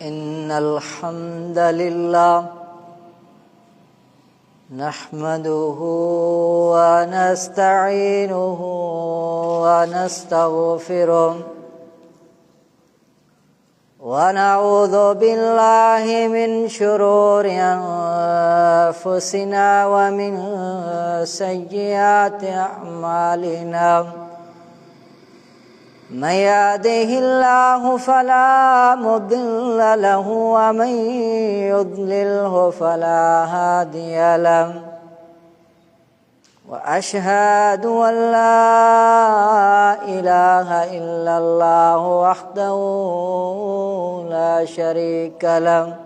إن الحمد لله نحمده ونستعينه ونستغفره ونعوذ بالله من شرور أنفسنا ومن سيئات أعمالنا من يهده الله فلا مضل له ومن يضلله فلا هادي له واشهد ان لا اله الا الله وحده لا شريك له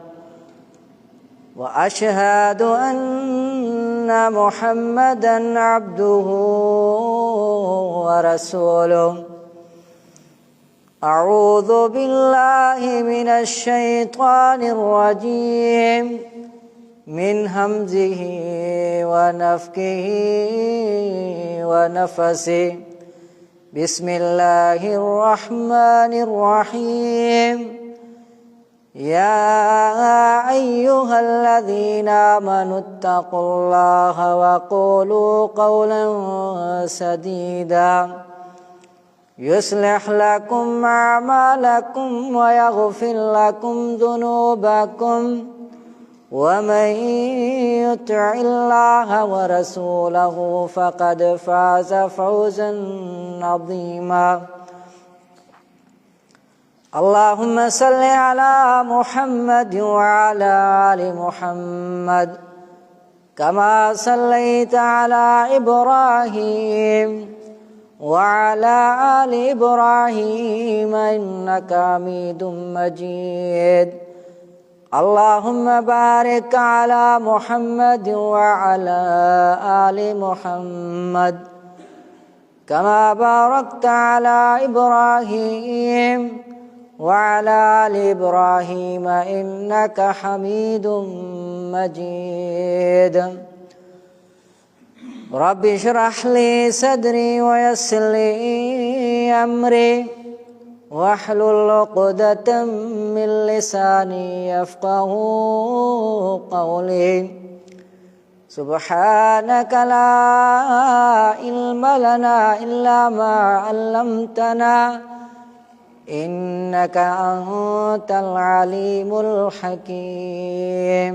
واشهد ان محمدا عبده ورسوله اعوذ بالله من الشيطان الرجيم من همزه ونفكه ونفسه بسم الله الرحمن الرحيم يا أيها الذين آمنوا اتقوا الله وقولوا قولا سديدا يصلح لكم أعمالكم ويغفر لكم ذنوبكم ومن يطع الله ورسوله فقد فاز فوزا عظيما اللهم صل على محمد وعلى آل محمد كما صليت على إبراهيم وعلى آل إبراهيم إنك حميد مجيد اللهم بارك على محمد وعلى آل محمد كما باركت على إبراهيم وعلى آل إبراهيم إنك حميد مجيد رب اشرح لي صدري ويسر لي أمري واحلل عقدة من لساني يفقه قولي سبحانك لا علم لنا إلا ما علمتنا إنك أنت العليم الحكيم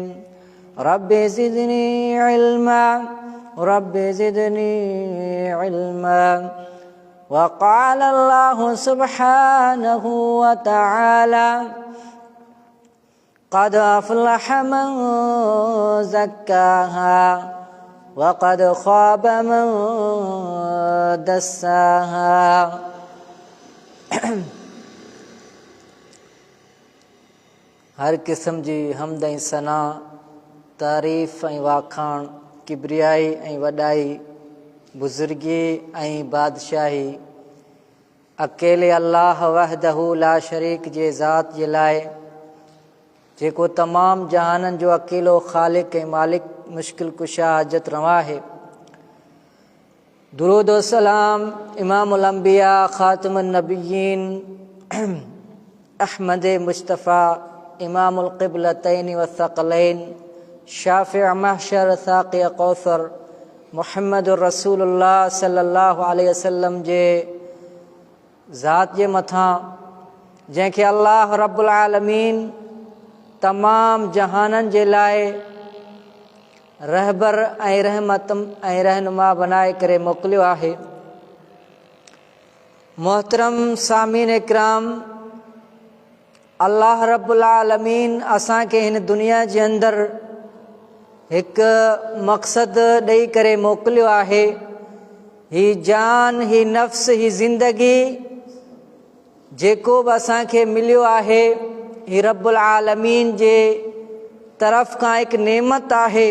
رب زدني علما رب زدني علما وقال الله سبحانه وتعالى قد أفلح من زكاها وقد خاب من دساها هر قسم جي حمد ۽ ثنا، تعريف ۽ واکاڻ، ڪبريائي ۽ وڏائي، بزرگي ۽ بادشاهي، اڪيلي الله وحده لا شريڪ جي ذات جي لاء، جيڪو تمام جهانن جو اڪيلو خالق ۽ مالڪ مشڪل ڪشا حاجت روا آهي. درود و سلام امام الانبياء خاتم النبيين احمد مصطفيٰ امام القبلتين والثقلين شافع محشر ساقي ڪوثر محمد رسول الله صلي الله عليه وسلم جي ذات جي مٿان جنهن کي الله رب العالمين تمام جهانن جي لاء رهبر ۽ رحمت ۽ رهنما بنائي ڪري موڪليو آهي. محترم سامعين اڪرام الله رب العالمين اسان کي هن دنيا جي اندر هڪ مقصد ڏئي ڪري موڪليو آهي. هي جان، هي نفس، هي زندگي جيڪو به اسان کي مليو آهي هي رب العالمين جي طرف کان هڪ نعمت آهي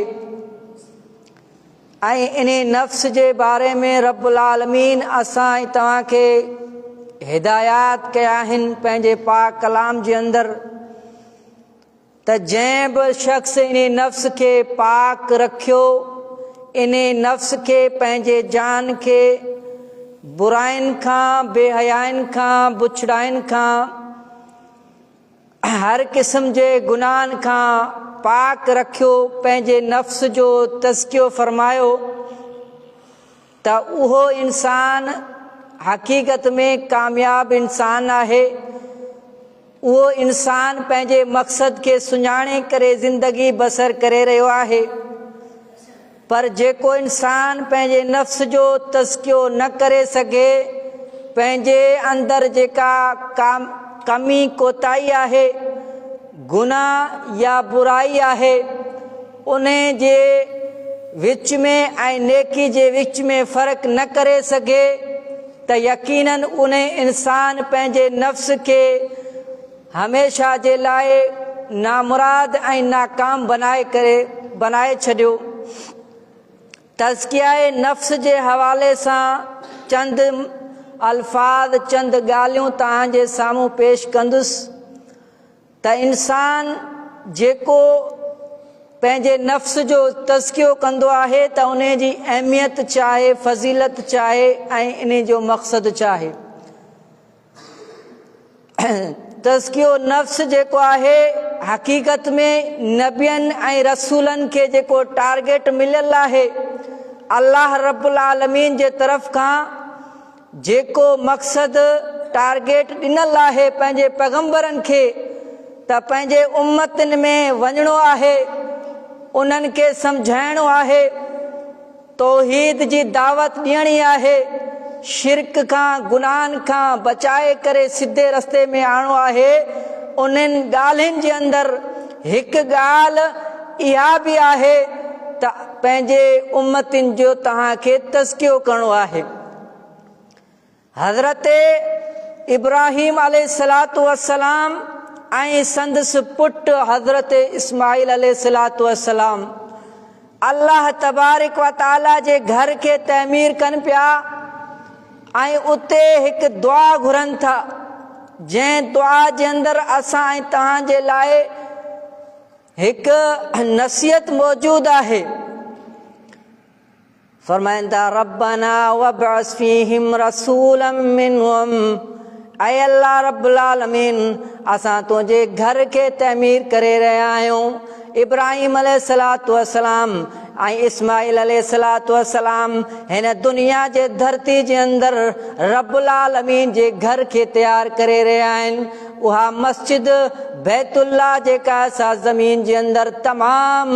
۽ انهي نفس جي باري ۾ رب العالمين اسان ۽ توهان کي هدايات ڪيا آهن پنهنجي پاڪ ڪلام جي اندر ته جنهن به شخص انهي نفس کي پاڪ رکيو، انهي نفس کي پنهنجي جان کي براين کان، بي حيائين کان، بڇڙاين کان هر قسم جي گناهن کان پاڪ رکيو، پنهنجي نفس جو تزڪيو فرمايو ته اهو انسان حقيقت ۾ ڪامياب انسان آهي. اهو انسان پنهنجي مقصد کي سڃاڻي ڪري زندگي بسر ڪري رهيو آهي. پر جيڪو انسان پنهنجي نفس جو تزڪيو نه ڪري سگهي، پنهنجي اندر جيڪا ڪمي ڪوتاهي آهي، گناهه يا برائي آهي، انهي جي وچ ۾ ۽ نيڪي جي وچ ۾ فرق نه ڪري سگهي ته يقيناً انهي انسان پنهنجي نفس کي هميشه جي لاء نامراد ۽ ناڪام بنائي ڪري بنائي ڇڏيو. تزڪيه نفس جي حوالي سان چند الفاظ چند ڳالهيون توهان جي سامهون پيش ڪندس ته انسان جيڪو پنهنجي نفس جو تزڪيو ڪندو آهي ته انهي جي اهميت ڇا آهي، فضيلت ڇا آهي ۽ انهي جو مقصد ڇا آهي. تزڪيو نفس جيڪو آهي حقيقت ۾ نبين ۽ رسولن کي جيڪو ٽارگيٽ مليل آهي الله رب العالمين جي طرف کان جيڪو مقصد ٽارگيٽ ڏنل آهي پنهنجي پيغمبرن کي ته پنهنجي امتن ۾ وڃڻو آهي انهن کي سمجهائڻو آهي توحيد جي دعوت ڏيڻي آهي، شرڪ کان، گناهن کان بچائي ڪري سڌي رستي ۾ آڻڻو آهي، انهن ڳالهين جي اندر هڪ ڳالهه اها به آهي ته پنهنجي امتين جو توهان کي تزڪيو ڪرڻو آهي. حضرت ابراهيم عليه الصلوة والسلام ۽ سندس پٽ حضرت اسماعيل عليه الصلوة والسلام الله تبارڪ و تعالي جي گهر کي تعمير ڪن پيا ۽ اتي هڪ دعا گهرن ٿا جنهن دعا جي اندر اسان ۽ توهان جي لاء هڪ نصيحت موجود آهي. فرمائن ٿا، ربنا وابعث فيهم رسولا منهم اي الله رب العالمين اسان تنهنجي گهر کي تعمير ڪري رهيا آهيون ابراهيم عليه الصلوة والسلام ۽ اسماعيل عليه الصلوة والسلام هن دنيا جي ڌرتي جي اندر رب العالمين جي گهر کي تيار ڪري رهيا آهن اها مسجد بيت الله جيڪا سا زمين جي اندر تمام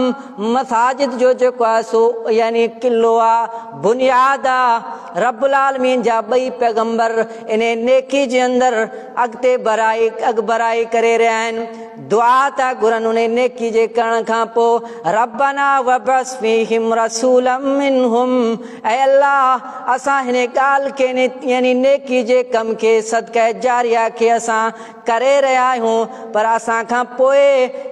مساجد جو جيڪو آهي سو يعني قلعو آ، بنياد آ، رب العالمين جا ٻئي پيغمبر انهي نيڪي جي اندر اڳتي برائي اڳڀرائي ڪري رهيا آهن، دعا ٿا گهرن انهي نيڪي جي ڪرڻ کان پوء ربنا وابعث فيهم رسولا منهم اي الله اسان هن ڳالهه کي يعني نيڪي جي ڪم کي صدقه جاريه کي اسان ڪري رهيا آهيون پر اسان کان پوء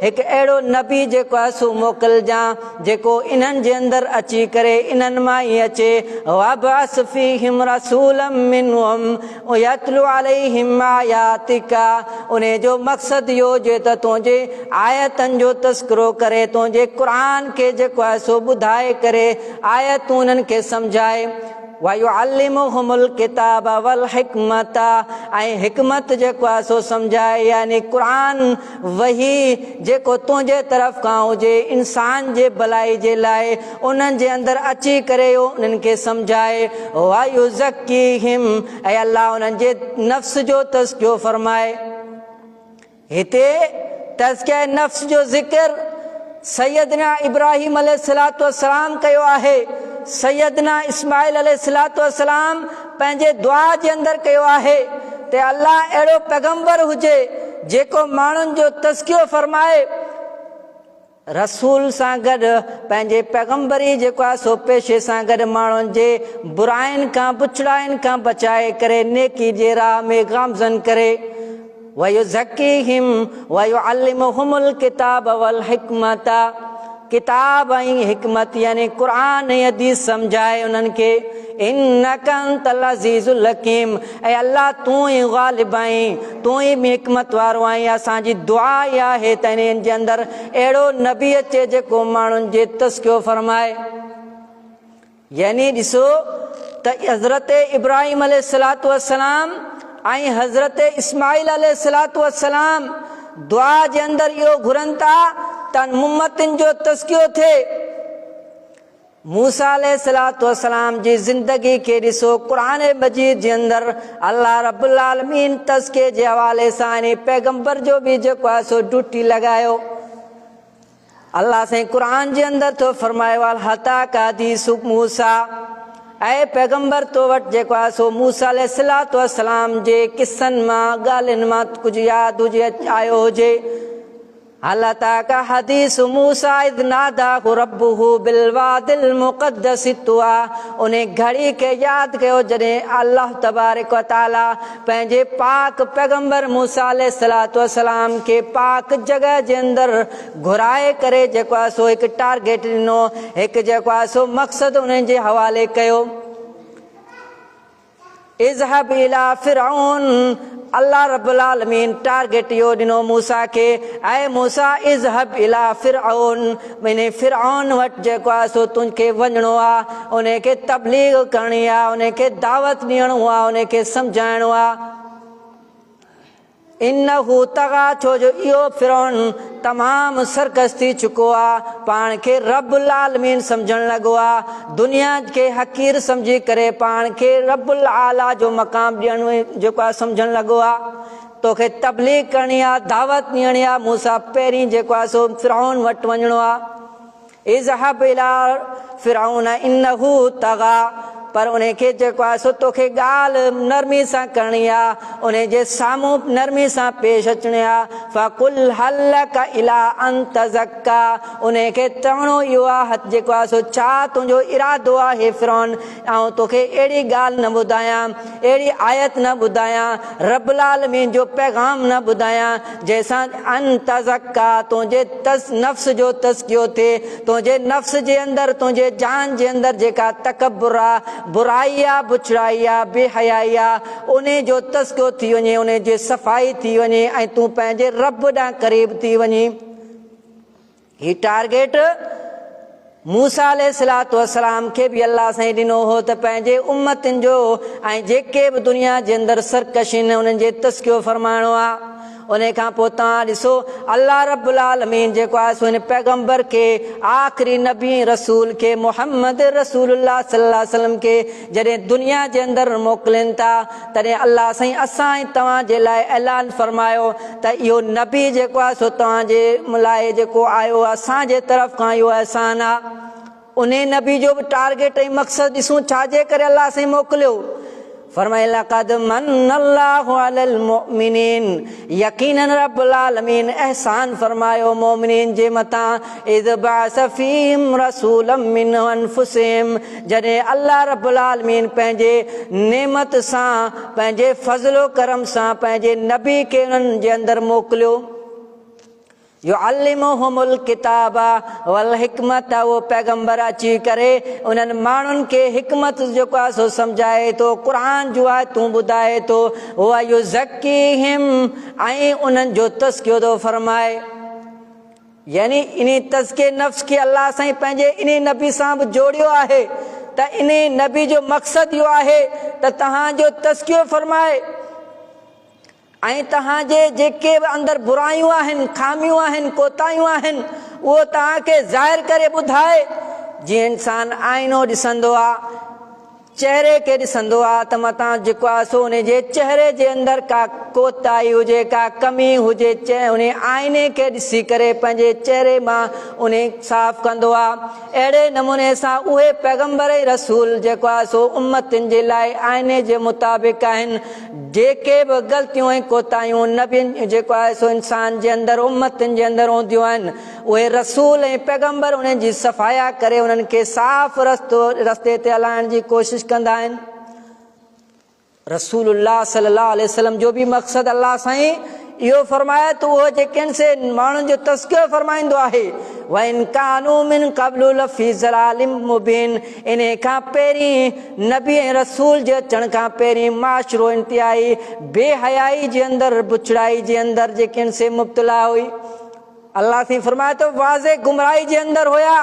هڪ اهڙو نبي جيڪو آهي سو موڪلجان جيڪو انهن جي اندر اچي ڪري انهن مان ئي اچي وابعث فيهم رسولا منهم يتلو عليهم آياتک انهي جو مقصد اهو هجي ته تنهنجي آيتن جو تذڪرو ڪري تنهنجي قرآن کي جيڪو آهي سو ٻڌائي ڪري آيتون انهن کي سمجهائي ويعلمهم الڪتاب والحڪمة ۽ حڪمت جيڪو آهي سو سمجهائي يعني قرآن وحي جيڪو تنهنجي طرف کان هجي انسان جي ڀلائي جي لاء انهن جي اندر اچي ڪري اهو انهن کي سمجهائي ويزڪيهم اي الله انهن جي نفس جو تزڪيو فرمائي. هتي تزڪيه نفس جو ذڪر سيدنا ابراهيم عليه الصلوة والسلام ڪيو آهي، سيدنا اسماعيل عليه الصلوة والسلام پنهنجي دعا جي اندر ڪيو آهي ته الله اهڙو پيغمبر هجي جيڪو ماڻهن جو تزڪيو فرمائي، رسول سان گڏ پنهنجي پيغمبري جيڪو آهي سو پيشي سان گڏ ماڻهن جي براين کان بڇڙاين کان بچائي ڪري نيڪي جي راهه ۾ گامزن ڪري ويزڪيهم ويعلمهم الڪتاب والحڪمت ڪتاب ۽ حڪمت يعني قرآن ۽ حديث سمجهائي انهن کي انک انت العزيز الحڪيم اي الله تون ئي غالب آهين تون ئي به حڪمت وارو آهين اسان جي دعا اها آهي ته انهن جي اندر اهڙو نبي اچي جيڪو ماڻهن جي تزڪيو فرمائي يعني ڏسو ته حضرت ابراهيم عليه الصلوة والسلام ۽ حضرت اسماعيل عليه الصلوة والسلام. دعا جي اندر اهو گهرن ٿا ته امتن جو تزڪيو ٿئي. موسيٰ عليه الصلوة والسلام جي زندگي کي ڏسو قرآن مجيد جي اندر الله رب العالمين تزڪيي جي حوالي سان انهي پيغمبر جو به جيڪو آهي سو ڊيوٽي لڳايو. الله سائين قرآن جي اندر ٿو فرمائي وال هتاڪ حديث موسيٰ اي پيغمبر تو وٽ جيڪو آهي سو موسيٰ عليه الصلوة والسلام جي قصن مان ڳالهين مان ڪجهه ياد هجي آيو هجي. هل اتاک حديث موسيٰ اذ ناداه ربه بالواد المقدس طوٰي انهي گهڙي کي ياد ڪيو جڏهن الله تبارڪ و تعاليٰ پنهنجي پاڪ پيغمبر موسيٰ عليه الصلوة والسلام کي پاڪ جڳهه جي اندر گهرائي ڪري جيڪو آهي سو هڪ ٽارگيٽ ڏنو هڪ جيڪو آهي سو مقصد انهن جي حوالي ڪيو. اذهب الي فرعون، الله رب العالمين ٽارگيٽ اهو ڏنو موسيٰ کي، اي موسيٰ اذهب الي فرعون، انهي فرعون وٽ جيڪو آهي سو تنهنکي وڃڻو آهي، انهي کي تبليغ ڪرڻي آهي، انهي کي دعوت ڏيڻو آهي، انهي کي سمجهائڻو آهي. انه طغيٰ ڇو جو اهو فرعون تمام سرڪش ٿي چڪو آ، پاڻ کي رب العالمين سمجهڻ لڳو آ، دنيا کي حقير سمجهي ڪري پاڻ کي رب الاعليٰ جو مقام ڏيڻ جيڪو آ سمجهڻ لڳو آ، توکي تبليغ ڪرڻي آ، دعوت ڏيڻي آ، موسيٰ پهرين جيڪو آ سو فرعون وٽ وڃڻو آ. اذهب الي فرعون انه طغيٰ پر انهي کي جيڪو آهي سو توکي ڳالهه نرمي سان ڪرڻي آهي، انهي جي سامهون نرمي سان پيش اچڻي آهي، فقل هل لک الي ان تزڪيٰ انهي کي چوڻو اهو آهي جيڪو آهي سو ڇا تنهنجو ارادو آهي فرعون آئون توکي اهڙي ڳالهه نه ٻڌايان، اهڙي آيت نه ٻڌايان، رب العالمين جو پيغام نه ٻڌايان، جنهن سان ان تزڪيٰ تنهنجي نفس جو تزڪيو ٿئي، تنهنجي نفس جي اندر، تنهنجي جان جي اندر جيڪا تڪبر آ، برائي آ، بڇڙائي آ، بي حيائي آ، انهي جو تزڪيو ٿي وڃي، انهي جي صفائي ٿي وڃي ۽ تون پنهنجي رب ڏانهن قريب ٿي وڃين. هي ٽارگيٽ موسيٰ عليه الصلوة والسلام کي به الله سائين ڏنو هو ته پنهنجي امتن جو ۽ جيڪي به دنيا جي اندر سرڪش آهن انهن جي تزڪيو فرمائڻو آهي. انهي کان پوء توهان ڏسو الله رب العالمين جيڪو آهي سو هن پيغمبر کي آخري نبي ۽ رسول کي محمد رسول الله صلي الله عليه وسلم کي جڏهن دنيا جي اندر موڪلين ٿا تڏهن الله سائين اسان ۽ توهان جي لاء اعلان فرمايو ته اهو نبي جيڪو آهي سو توهان جي لاء جيڪو آيو آهي اسان جي طرف کان اهو احسان آهي. انهي نبي جو به ٽارگيٽ ۽ مقصد ڏسون ڇا جي ڪري الله سائين موڪليو. فرمائي لقد من الله علي المؤمنين يقيناً رب العالمين احسان فرمايو مؤمنين جي مٿان اذ بعث فيهم رسولا من انفسهم جڏهن الله رب العالمين پنهنجي نعمت سان، پنهنجي فضل و ڪرم سان پنهنجي نبي کي انهن جي اندر موڪليو. يعلمهم الڪتاب والحڪمت اهو پيغمبر اچي ڪري انهن ماڻهن کي حڪمت جيڪو آهي سو سمجهائي ٿو، قرآن جون آيتون ٻڌائي ٿو، ويزڪيهم ۽ انهن جو تزڪيو ٿو فرمائي. يعني انهي تزڪيه نفس کي الله سائين پنهنجي انهي نبي سان به جوڙيو آهي ته انهي نبي جو مقصد اهو آهي ته توهان جو تزڪيو فرمائي ۽ توهان جي جيڪي به اندر برايون آهن، خاميون آهن، ڪوتاهيون آهن اهو توهان کي ظاهر ڪري ٻڌائي. جيئن انسان آئينو ڏسندو آهي. چهري کي ڏسندو آ ته متان جيڪو آ سو انهي جي چهري جي اندر ڪا ڪوتاهي هجي ڪا ڪمي هجي انهي آئيني کي ڏسي ڪري پنهنجي چهري مان انهي صاف ڪندو آ اهڙي نموني سان اهي پيغمبر ۽ رسول جيڪو آ سو امتن جي لاء آئيني جي مطابق آهن جيڪي به غلطيون ۽ ڪوتاهيون نبين جيڪو آهي سو انسان جي اندر امتن جي اندر هونديون آهن اهي رسول ۽ پيغمبر انهن جي صفايا ڪري انهن کي صاف رستو رستي تي هلائڻ جي ڪوشش ڪندا آهن. رسول الله صلي الله عليه وسلم جو به مقصد الله سائين اهو فرمايو ته اهو جيڪي آهن سي ماڻهن جو تذڪرو فرمائيندو آهي وان ڪانوا من قبل لفي ضلال مبين انهي کان پهرين نبي ۽ رسول جي اچڻ کان پهرين معاشرو انتهائي بي حيائي جي اندر بڇڙائي جي اندر جيڪي آهن سي مبتلا هئي الله سائين فرمائي ٿو واضح گمراهي جي اندر هيا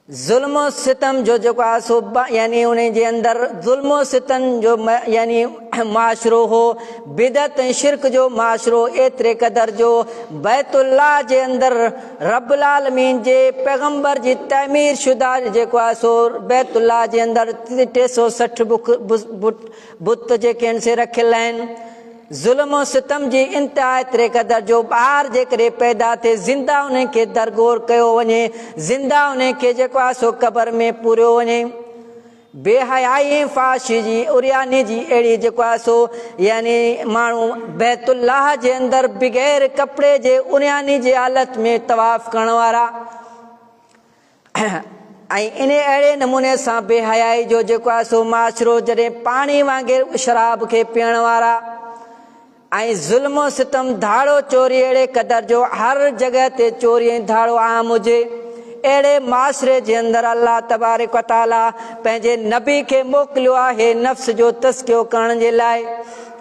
ظلم و ستم جو جيڪو آهي سو يعني ان جي اندر ظلم و ستم جو يعني معاشرو هو، بدعت ۽ شرڪ جو معاشرو ايتري قدر جو بيت الله جي اندر رب العالمين جي پيغمبر جي تعمير شده جيڪو آهي سو بيت الله جي اندر 360 بت جيڪي آهن سي رکيل آهن. ظلم و ستم جي انتها ايتري قدر جو ٻار جيڪڏهن پيدا ٿئي زنده انهي کي درگور ڪيو وڃي، زنده انهي کي جيڪو آهي سو قبر ۾ پوريو وڃي. بي حيائي ۽ فحاشي جي عرياني جي اهڙي جيڪو آهي سو يعني ماڻهو بيت الله جي اندر بغير ڪپڙي جي عرياني جي حالت ۾ طواف ڪرڻ وارا ۽ انهي اهڙي نموني سان بي حيائي جو جيڪو آهي سو معاشرو جڏهن پاڻي وانگر شراب کي پيئڻ وارا ۽ ظلم و ستم ڌاڙو چوري اهڙي قدر جو هر جڳهه تي چوري ۽ ڌاڙو عام هجي اهڙي معاشري جي اندر الله تبارڪ و تعالي پنهنجي نبي کي موڪليو آهي نفس جو تزڪيو ڪرڻ جي لاء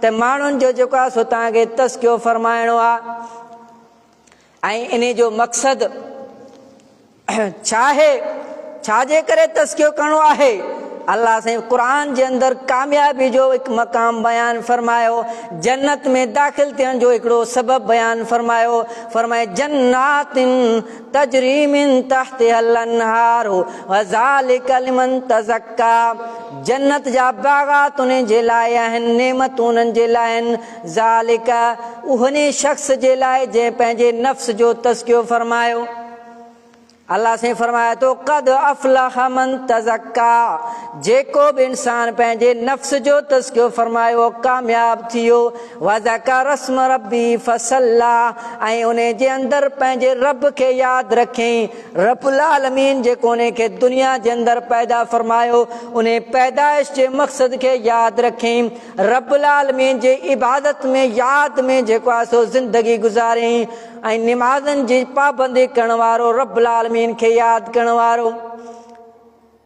ته ماڻهن جو جيڪو آهي سو توهان کي تزڪيو فرمائڻو آهي ۽ انهي جو مقصد ڇا آهي؟ ڇا جي ڪري تزڪيو ڪرڻو آهي؟ الله سائين قرآن جي اندر ڪاميابي جو هڪ مقام بيان فرمايو، جنت ۾ داخل ٿيڻ جو هڪڙو سبب بيان فرمايو، فرمائي جنات تجري من تحتها الانهار وذلک لمن تزڪا جنت جا باغات انهن جي لاء آهن، نعمتون انهن جي لاء آهن، ذلک انهي شخص جي لاء جنهن پنهنجي نفس جو تزڪيو فرمايو. الله سائين فرمائي ٿو قد افلح من تزڪا جيڪو به انسان پنهنجي نفس جو تزڪيو فرمايو اهو ڪامياب ٿي ويو وذڪر اسم ربه فصلي ۽ انهي جي اندر پنهنجي رب کي ياد رکيائين رب العالمين جيڪو انهي کي دنيا جي اندر پيدا فرمايو انهي پيدائش جي مقصد کي ياد رکيائين رب العالمين جي عبادت ۾ ياد ۾ جيڪو آهي سو زندگي گذاريائين ۽ نمازن جي پابندي ڪرڻ وارو رب العالمين کي ياد ڪرڻ وارو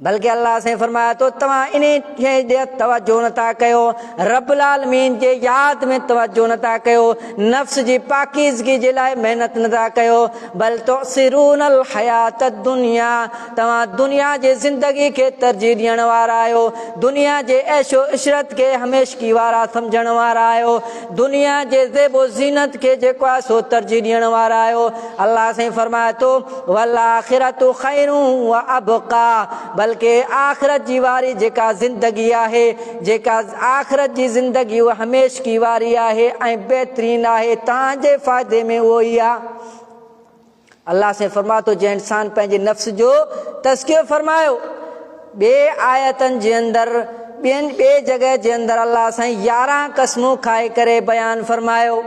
بلڪه الله سائين فرمايو ٿو توهان انهي شيء ڏي توجه نٿا ڪيو رب العالمين جي ياد ۾ توجه نٿا ڪيو نفس جي پاڪيزگي جي لاء محنت نٿا ڪيو بل تؤثرون الحيات الدنيا توهان دنيا جي زندگي کي ترجيح ڏيڻ وارا آهيو، دنيا جي عيش و عشرت کي هميشگي وارا سمجهڻ وارا آهيو، دنيا جي زيب و زينت کي جيڪو آهي سو ترجيح ڏيڻ وارا آهيو. الله سائين فرمائي ٿو، والآخرة خير وابقيٰ بلڪه آخرت جي واري جيڪا زندگي آهي، جيڪا آخرت جي زندگي اها هميشگي واري آهي ۽ بهترين آهي، توهان جي فائدي ۾ اهو ئي آهي. الله سائين فرمائي ٿو جنهن انسان پنهنجي نفس جو تزڪيو فرمايو ٻي آيتن جي اندر ٻين ٻي جڳهه جي اندر الله سائين 11 قسمون کائي ڪري بيان فرمايو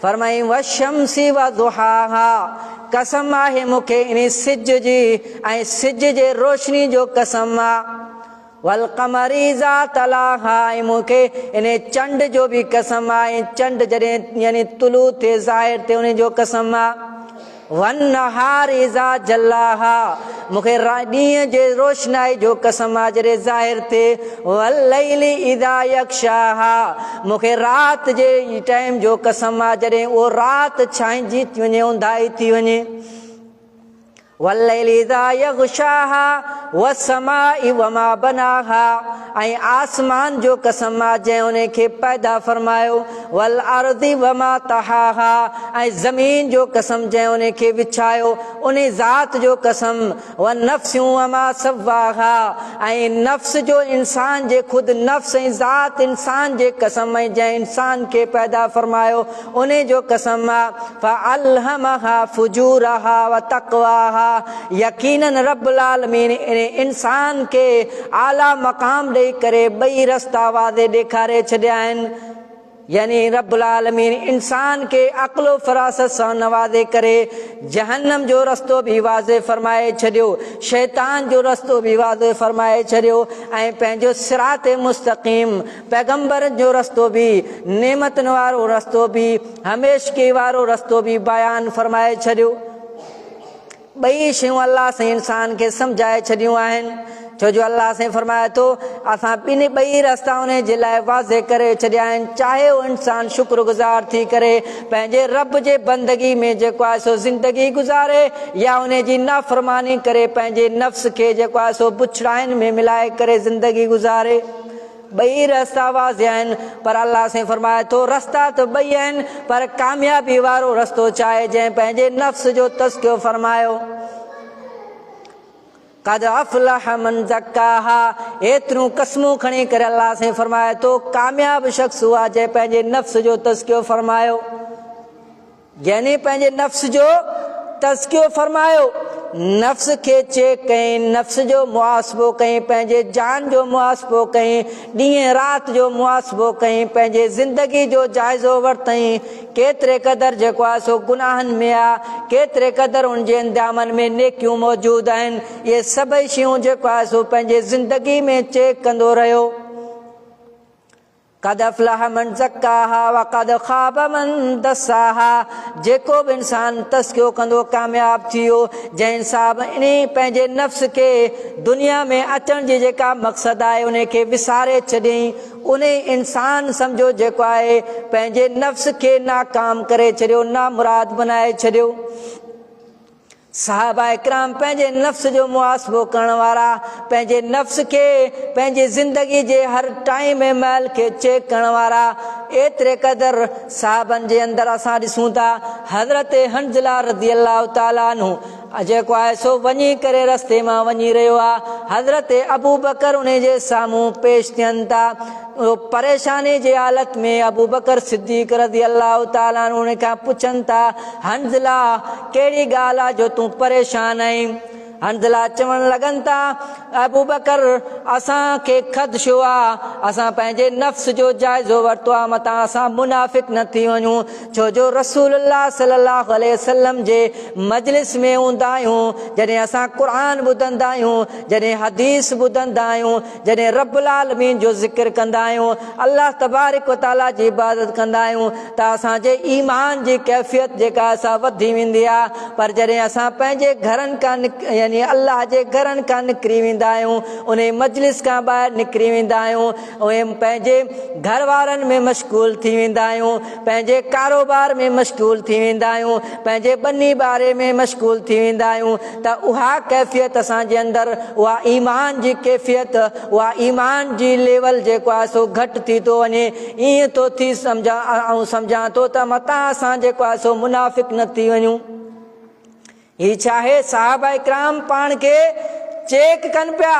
فرمائين والشمس وضحاها قسم آهي مون کي انهي سج جي ۽ سج جي روشني جو قسم آ والقمر اذا تلاها ۽ مون کي انهي چنڊ جو به قسم آ ۽ چنڊ جڏهن يعني طلوع ٿئي ظاهر ٿئي انهي جو قسم آ والنهار اذا جلاها مون کي ڏينهن جي روشنائي جو قسم آ جڏهن ظاهر ٿئي والليل اذا يغشاها مون کي رات جي ٽائيم جو قسم آ جڏهن اهو رات ڇانئجي وڃي اونداهي ٿي وڃي والليل اذا يغشاها والسماء وما بناها ۽ آسمان جو قسم آ جنهن ان کي پيدا فرمايو والارض وما طحاها ۽ زمين جو قسم جنهن ان کي وڇايو ان ذات جو قسم والنفس وما سواها ۽ نفس جو انسان جي خود نفس ۽ ذات انسان جي قسم ۽ جنهن انسان کي پيدا فرمايو انهي جو قسم آ، فالهمها فجورها وتقواها يقيناً رب العالمين انهي انسان کي اعليٰ مقام ڏئي ڪري ٻئي رستا واضح ڏيکاري ڇڏيا آهن، يعني رب العالمين انسان کي عقل و فراست سان نوازي ڪري جهنم جو رستو به واضح فرمائي ڇڏيو، شيطان جو رستو به واضح فرمائي ڇڏيو ۽ پنهنجو صراط مستقيم پيغمبرن جو رستو به، نعمتن وارو رستو به، هميشگي وارو رستو به بيان فرمائي ڇڏيو. ٻئي شيون الله سائين انسان کي سمجهائي ڇڏيون آهن، ڇو جو الله سائين فرمائي ٿو، اسان ٻنهي ٻئي رستا انهي جي لاء واضح ڪري ڇڏيا آهن، چاهي اهو انسان شڪر گذار ٿي ڪري پنهنجي رب جي بندگي ۾ جيڪو آهي سو زندگي گذاري يا انهي جي نافرماني ڪري پنهنجي نفس کي جيڪو آهي سو بڇڙاين ۾ ملائي ڪري زندگي گذاري. ٻئي رستا واضح آهن، پر الله سائين فرمائي ٿو، رستا ته ٻئي آهن، پر ڪاميابي وارو رستو ڇا آهي؟ جنهن پنهنجي نفس جو تزڪيو فرمايو. قد افلح من زڪاها، ايتريون قسمون کڻي ڪري الله سائين فرمائي ٿو، ڪامياب شخص اهو آهي جنهن پنهنجي نفس جو تزڪيو فرمايو. يعني پنهنجي نفس جو تزڪيو فرمايو، نفس کي چيڪ ڪيائين، نفس جو محاسبو ڪيائين، پنهنجي جان جو محاسبو ڪيائين، ڏينهن رات جو محاسبو ڪيائين، پنهنجي زندگي جو جائزو ورتائين، ڪيتري قدر جيڪو آهي سو گناهن ۾ آ، ڪيتري قدر ان جي اندامن ۾ نيڪيون موجود آهن، اهي سڀئي شيون جيڪو آهي سو پنهنجي زندگي ۾ چيڪ ڪندو رهيو. قد افلح من زڪاها وقد خاب من دساها جيڪو به انسان تزڪيو ڪندو ڪامياب ٿي ويو، جنهن انصاف انهي پنهنجي نفس کي دنيا ۾ اچڻ جي جيڪا مقصد آهي انهي کي وساري ڇڏيائين انهي انسان سمجهو جيڪو آهي پنهنجي نفس کي ناڪام ڪري ڇڏيو نامراد بنائي ڇڏيو. صحابه ڪرام پنهنجي نفس جو محاسبو ڪرڻ وارا، پنهنجي نفس کي، پنهنجي زندگي جي هر ٽائيم ۽ مهل کي چيڪ ڪرڻ وارا، ايتري قدر صحابن جي اندر اسان ڏسون ٿا حضرت حنظله رضي الله تعالٰي عنه جيڪو آهي سو وڃي ڪري رستي مان وڃي رهيو آهي، حضرت ابوبڪر انهي جي سامهون پيش ٿين ٿا، اهو پريشاني جي حالت ۾ ابوبڪر صديق رضي الله تعالٰي عنه ان کان پڇن ٿا، حنظله! ڪهڙي ڳالهه آ جو تون پريشان آهين؟ حنظله چوڻ لڳن ٿا، ابوبڪر! اسان کي خدشو آ، اسان پنهنجي نفس جو جائزو ورتو آ، متان اسان منافق نه ٿي وڃون، ڇو جو رسول الله صلي الله عليه وسلم جي مجلس ۾ هوندا آهيون، جڏهن اسان قرآن ٻڌندا آهيون، جڏهن حديث ٻڌندا آهيون، جڏهن رب العالمين جو ذڪر ڪندا آهيون، الله تبارڪ و تعاليٰ جي عبادت ڪندا آهيون ته اسان جي ايمان جي ڪيفيت جيڪا آهي سا وڌي ويندي آهي پر جڏهن اسان پنهنجي گهرن کان يعني الله جي گهرن کان نڪري ويندا آهيون انهي مجلس کان ٻاهر نڪري ويندا آهيون اهي پنهنجي گهر وارن ۾ مشغول ٿي ويندا آهيون، پنهنجي ڪاروبار ۾ مشغول ٿي ويندا آهيون، پنهنجي ٻني ٻاري ۾ مشغول ٿي ويندا آهيون ته اها ڪيفيت اسان جي اندر اها ايمان جي ڪيفيت اها ايمان جي ليول جيڪو آهي سو گهٽ ٿي ٿو وڃي ائين ٿو ٿي سمجهان آئون سمجهان ٿو ته متان اسان جيڪو آهي سو منافق نه ٿي وڃون. هي ڇا آهي؟ صحابه ڪرام پاڻ کي چيڪ ڪن پيا.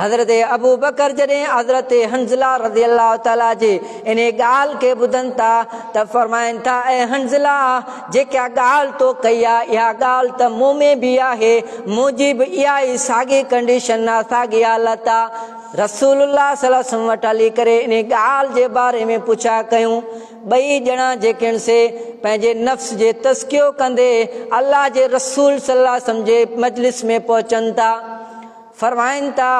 حضرت ابوبڪر جڏهن حضرت حنظله رضي الله تعالٰي جي انهي ڳالهه کي ٻڌن ٿا ته فرمائن ٿا، اي حنظله! جيڪا ڳالهه تو ڪئي آهي اها ڳالهه ته مون ۾ به آهي، منهنجي به اها ئي ساڳي ڪنڊيشن آهي، ساڳي حالت آهي. رسول الله صلي الله عليه وسلم وٽ هلي ڪري انهي ڳالهه جي باري ۾ پڇا ڪيون. ٻئي ڄڻا جيڪي آهن سي پنهنجي نفس جي تزڪيو ڪندي الله جي رسول صلي الله عليه وسلم جي مجلس ۾ پهچن ٿا. فرمائن ٿا،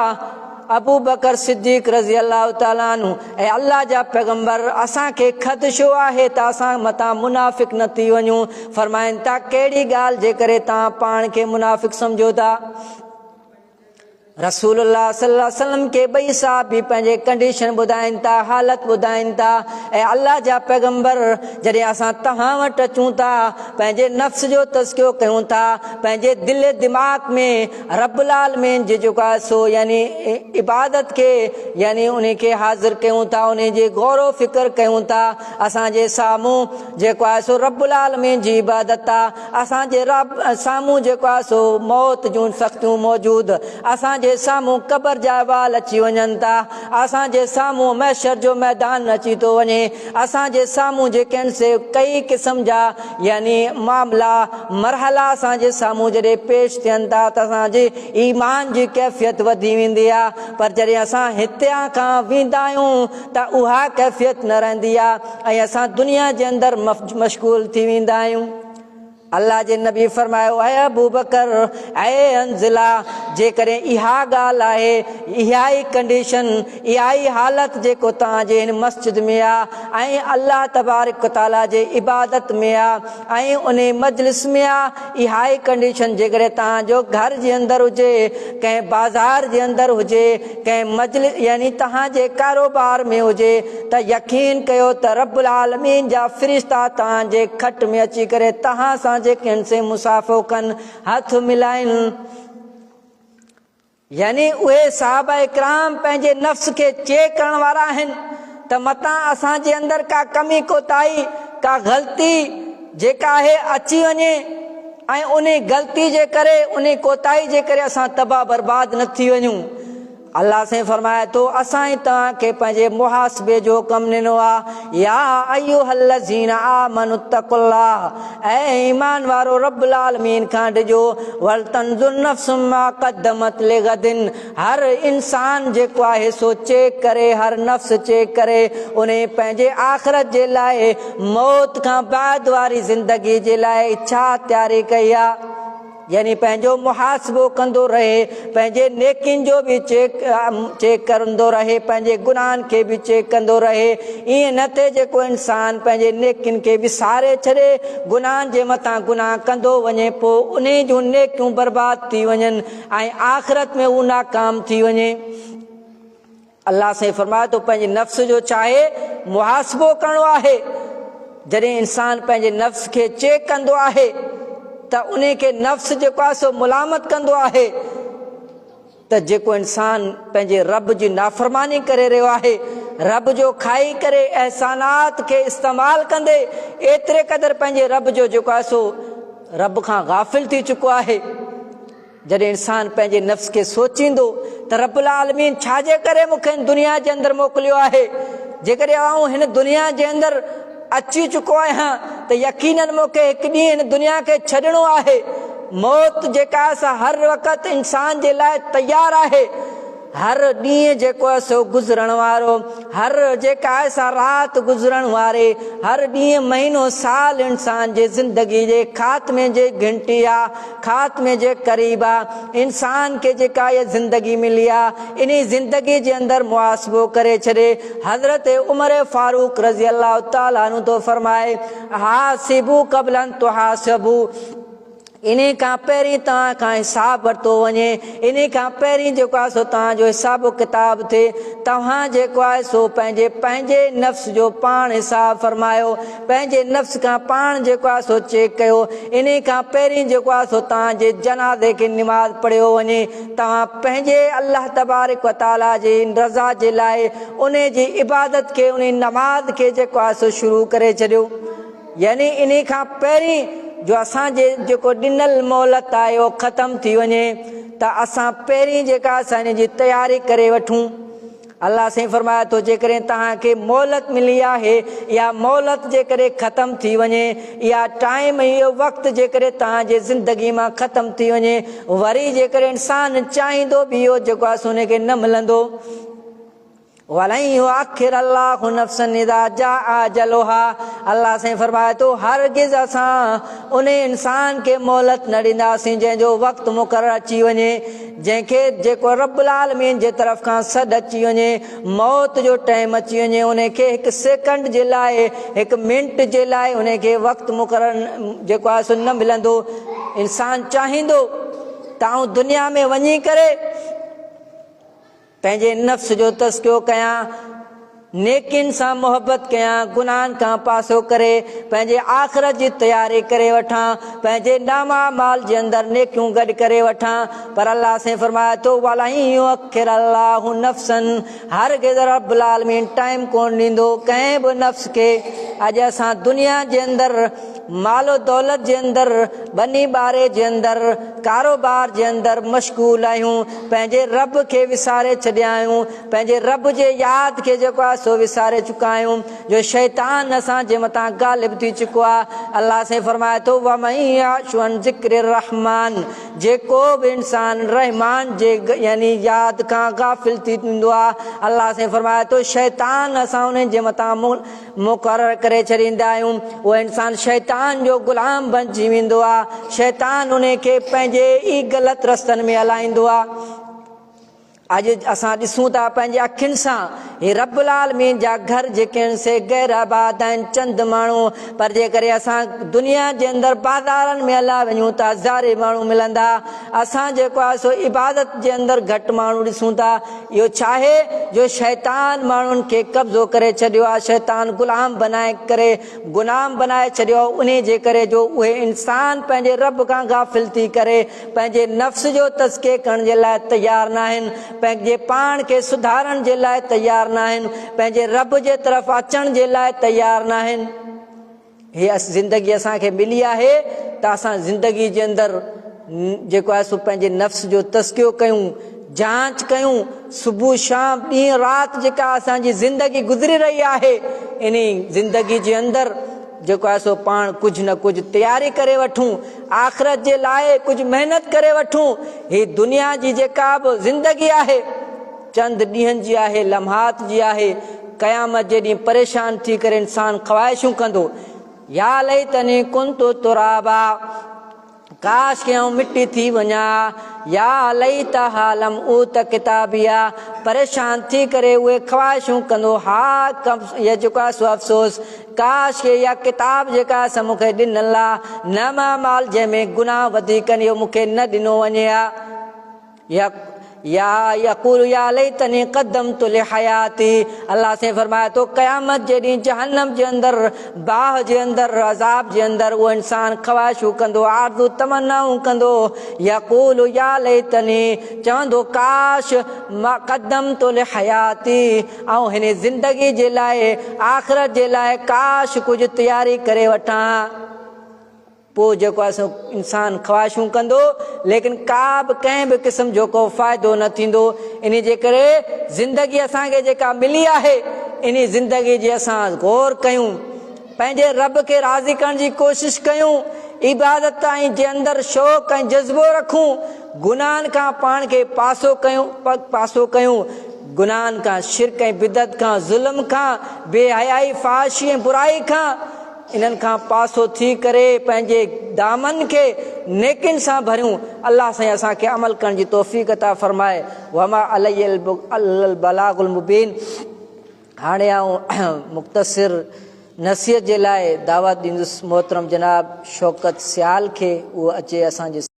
ابوبڪر صديق رضي الله تعالٰي عنه، اي الله جا پيغمبر! اسان کي خدشو آهي ته اسان متان منافق نه ٿي وڃون. فرمائن ٿا، ڪهڙي ڳالهه جي ڪري توهان پاڻ کي منافق سمجهو ٿا؟ رسول الله صلي الله عليه وسلم کي ٻئي صحابي پنهنجي ڪنڊيشن ٻڌائين ٿا، حالت ٻڌائين ٿا، اي الله جا پيغمبر! جڏهن اسان توهان وٽ اچون ٿا، پنهنجي نفس جو تزڪيو ڪيون ٿا، پنهنجي دل دماغ ۾ رب العالمين جي جيڪو آهي سو يعني عبادت کي يعني انهي کي حاضر ڪيون ٿا، انهي جي غور و فڪر ڪيون ٿا، اسان جي سامهون جيڪو آهي سو رب العالمين جي عبادت آ، اسان جي رب سامهون جيڪو آهي سو موت جون سختيون موجود، اسان جي سامهون قبر جا احوال اچي وڃن ٿا، اسان جي سامهون محشر جو ميدان اچي ٿو وڃي، اسان جي سامهون جيڪي آهن سي ڪئي قسم جا يعني معاملا، مرحلا اسان جي سامهون جڏهن پيش ٿين ٿا ته اسان جي ايمان جي ڪيفيت وڌي ويندي آهي پر جڏهن اسان هتان کان ويندا آهيون ته اها ڪيفيت نه رهندي آهي ۽ اسان دنيا جي اندر مشغول ٿي ويندا آهيون. الله جي نبي فرمايو، اي ابوبڪر، اي حنظله، جيڪڏهن اها ڳالهه آهي، اها ئي ڪنڊيشن، اها ئي حالت جيڪو توهان جي هن مسجد ۾ آ ۽ الله تبارڪ و تعاليٰ جي عبادت ۾ آ ۽ انهي مجلس ۾ آ، اها ئي ڪنڊيشن جيڪڏهن توهان جو گهر جي اندر هجي، ڪنهن بازار جي اندر هجي، ڪنهن مجلس يعني توهان جي ڪاروبار ۾ هجي ته يقين ڪيو ته رب العالمين جا فرشتا توهان جي کٽ ۾ اچي ڪري توهان سان جيڪي آهن سي مصافحو ڪن، هٿ ملائن. يعني اهي صحابه ڪرام پنهنجي نفس کي چيڪ ڪرڻ وارا آهن ته متان اسان جي اندر ڪا ڪمي ڪوتاهي، ڪا غلطي جيڪا آهي اچي وڃي ۽ انهي غلطي جي ڪري، انهي ڪوتاهي جي ڪري اسان تباهه برباد نه ٿي وڃون. الله سائين فرمائي ٿو، اسان ئي توهان کي پنهنجي محاسبي جو حڪم ڏنو آهي، يا ايها الذين آمنوا اتقوا الله، اي ايمان وارو رب العالمين کان ڊڄو، ولتنظر نفس ما قدمت لغد، هر انسان جيڪو آهي سو چيڪ ڪري، هر نفس چيڪ ڪري، انهي پنهنجي آخرت جي لاء موت کان بعد واري زندگي جي لاء ڇا تياري ڪئي آهي. يعني پنهنجو محاسبو ڪندو رهي، پنهنجي نيڪين جو به چيڪ چيڪ ڪرندو رهي، پنهنجي گناهن کي به چيڪ ڪندو رهي، ائين نه ٿئي جيڪو انسان پنهنجي نيڪين کي وساري ڇڏي، گناهن جي مٿان گناهه ڪندو وڃي پوء انهي جون نيڪيون برباد ٿي وڃن ۽ آخرت ۾ هو ناڪام ٿي وڃي. الله سائين فرمايو ٿو پنهنجي نفس جو ڇاهي محاسبو ڪرڻو آهي جڏهن انسان پنهنجي نفس کي چيڪ ڪندو آهي ته ان کي نفس جيڪو آهي سو ملامت ڪندو آهي ته جيڪو انسان پنهنجي رب جي نافرماني ڪري رهيو آهي رب جو کائي ڪري احسانات کي استعمال ڪندي ايتري قدر پنهنجي رب جو جيڪو آهي سو رب کان غافل ٿي چڪو آهي جڏهن انسان پنهنجي نفس کي سوچيندو ته رب العالمين ڇا جي ڪري مون کي هن دنيا جي اندر موڪليو آهي، جيڪڏهن آئون هن دنيا جي اندر اچي چڪو آهيان ته يقيناً مون کي هڪ ڏينهن هن دنيا کي ڇڏڻو آهي. موت جيڪا آهي سا هر وقت انسان جي لاء تيار آهي. هر ڏينهن جيڪو آهي سو گذرڻ وارو، هر جيڪا آهي سا رات گذرڻ واري، هر ڏينهن، مهينو، سال انسان جي زندگي جي خاتمي جي گهنٽي آ، خاتمي جي قريب آ. انسان کي جيڪا اها زندگي ملي آ، انهي زندگي جي اندر محاسبو ڪري ڇڏي. حضرت عمر فاروق رضي الله تعالٰي عنه ٿو فرمائي، حاسبوا قبل ان تحاسبوا. انهي کان پهرين توهان کان حساب ورتو وڃي، انهي کان پهرين جيڪو آهي سو توهان جو حساب و ڪتاب ٿئي، توهان جيڪو آهي سو پنهنجي پنهنجي نفس جو پاڻ حساب فرمايو، پنهنجي نفس کان پاڻ جيڪو آهي سو چيڪ ڪيو، انهي کان پهرين جيڪو آهي سو توهان جي جنازي کي نماز پڙهيو وڃي، توهان پنهنجي الله تبارڪ و تعاليٰ جي رضا جي لاء انهي جي عبادت کي انهي نماز کي جيڪو آهي سو شروع ڪري ڇڏيو. يعني انهي کان پهرين جو اسان جي جيڪو ڏنل مهلت آهي اهو ختم ٿي وڃي ته اسان پهرين جيڪا اسان ان جي تياري ڪري وٺون. الله سائين فرمائي ٿو جيڪڏهن توهان کي مهلت ملي آهي اها مهلت جيڪڏهن ختم ٿي وڃي اها ٽائيم ۽ اهو وقت جيڪڏهن توهان جي زندگي مان ختم ٿي وڃي وري جيڪڏهن انسان چاهيندو به اهو جيڪو آهي سو ان کي نه ملندو. ولن يؤخر الله نفسا اذا جاء اجلها الله سائين فرمائي ٿو هرگز اسان انهي انسان کي مهلت نه ڏينداسين جنهن جو وقت مقرر اچي وڃي جنهن کي جيڪو رب العالمين جي طرف کان سڏ اچي وڃي موت جو ٽائيم اچي وڃي انهي کي هڪ سيڪنڊ جي لاء هڪ منٽ جي لاء انهي کي وقت مقرر جيڪو آهي سو نه ملندو انسان چاهيندو ته آئون دنيا ۾ وڃي ڪري پنهنجي نفس جو تزڪيو ڪيان، نيڪين سان محبت ڪيان، گناهن کان پاسو ڪري پنهنجي آخرت جي تياري ڪري وٺان، پنهنجي نامه اعمال جي اندر نيڪيون گڏ ڪري وٺان، پر الله سائين فرمائي ٿو، ولن يؤخر الله نفسا هرگز رب العالمين ٽائيم ڪونه ڏيندو ڪنهن به نفس کي، اڄ اسان دنيا جي اندر مال و دولت جي اندر، ٻني ٻاري جي اندر، ڪاروبار جي اندر مشغول آهيون، پنهنجي رب کي وساري ڇڏيا آهيون، پنهنجي رب جي ياد کي جيڪو آهي سو وساري چڪا آهيون، جو شيطان اسان جي مٿان غالب ٿي چڪو آهي. الله سائين فرمائي ٿو، ومن يعش عن ذڪر الرحمٰن جيڪو به انسان رحمان جي يعني ياد کان غافل ٿي ويندو آهي، الله سائين فرمائي ٿو، شيطان اسان انهن جي مٿان مقرر ڪري ڇڏيندا آهيون، اهو انسان شيطان جو غلام بنجي ويندو آهي، شيطان انهي کي پنهنجي ئي غلط رستن ۾ هلائيندو آهي. اڄ اسان ڏسون ٿا پنهنجي اکين سان هي رب العالمين جا گهر جيڪي آهن سي غير آباد آهن چند ماڻهو پر جيڪڏهن اسان دنيا جي اندر بازارن ۾ هليا وڃون ته هزارين ماڻهو ملندا. اسان جيڪو آهي سو عبادت جي اندر گهٽ ماڻهو ڏسون ٿا. اهو ڇاهي جو شيطان ماڻهن کي قبضو ڪري ڇڏيو آهي، شيطان غلام بنائي ڪري غلام بنائي ڇڏيو آهي انهي جي ڪري جو اهي انسان پنهنجي رب کان غافل ٿي ڪري پنهنجي نفس جو تزڪيي ڪرڻ جي لاء تيار ناهن، پنهنجي پاڻ کي سڌارڻ جي لاء تيار ناهن، پنهنجي رب جي طرف اچڻ جي لاء تيار ناهن. هي زندگي اسان کي ملي آهي ته اسان زندگي جي اندر جيڪو آهي سو پنهنجي نفس جو تزڪيو ڪيون، جانچ ڪيون، صبح شام ڏينهن رات جيڪا اسان جي زندگي گذري رهي آهي انهي زندگي جي اندر جيڪو آهي سو پاڻ ڪجهه نه ڪجهه تياري ڪري وٺون، آخرت جي لاء ڪجهه محنت ڪري وٺون، هي دنيا جي جيڪا به زندگي آهي چند ڏينهن جي آهي، لمحات جي آهي، قيامت جي ڏينهن پريشان ٿي ڪري انسان خواهشون ڪندو، يا ليتني ڪنت ترابا. ڪاش ڪي آئون مٽي ٿي وڃان ها، يا ليتها لم اوت ڪتابيه، پريشان ٿي ڪري اهي خواهشون ڪندو، هاء اهي جيڪو آهي سو افسوس، ڪاش ڪي اها ڪتاب جيڪا آهي سا مون کي ڏنل آ، نامه اعمال جنهن ۾ گناهه وڌيڪ آهن اهو مون کي نه ڏنو وڃي ها. يا يقول يا ليتني قدمت لحياتي الله سائين فرمائي ٿو قيامت جي ڏينهن جهنم جي اندر باهه جي اندر عذاب جي اندر اهو انسان خواهشون ڪندو آرزو تمنائون ڪندو يقول يا ليتني چوندو ڪاش ما قدمت لحياتي آئون هن زندگي جي لاء آخرت جي لاء ڪاش ڪجهه تياري ڪري وٺان. پوء جيڪو آهي سو انسان خواهشون ڪندو ليڪن ڪا به ڪنهن به قسم جو ڪو فائدو نه ٿيندو انهي جي ڪري زندگي اسان کي جيڪا ملي آهي انهي زندگي جي اسان غور ڪيون پنهنجي رب کي راضي ڪرڻ جي ڪوشش ڪيون عبادت ۽ جي اندر شوق ۽ جذبو رکون گناهن کان پاڻ کي پاسو ڪيون پاسو ڪيون گناهن کان شرڪ ۽ بدعت کان ظلم کان بي حيائي فحاشي ۽ برائي کان انهن کان پاسو ٿي ڪري پنهنجي دامن کي نيڪين سان ڀريون الله سائين اسان کي عمل ڪرڻ جي توفيق عطا فرمائي وما علي الا البلاغ المبين هاڻي آئون مختصر نصيحت جي لاء دعوت ڏيندس محترم جناب شوڪت سيال کي اهو اچي اسان جي.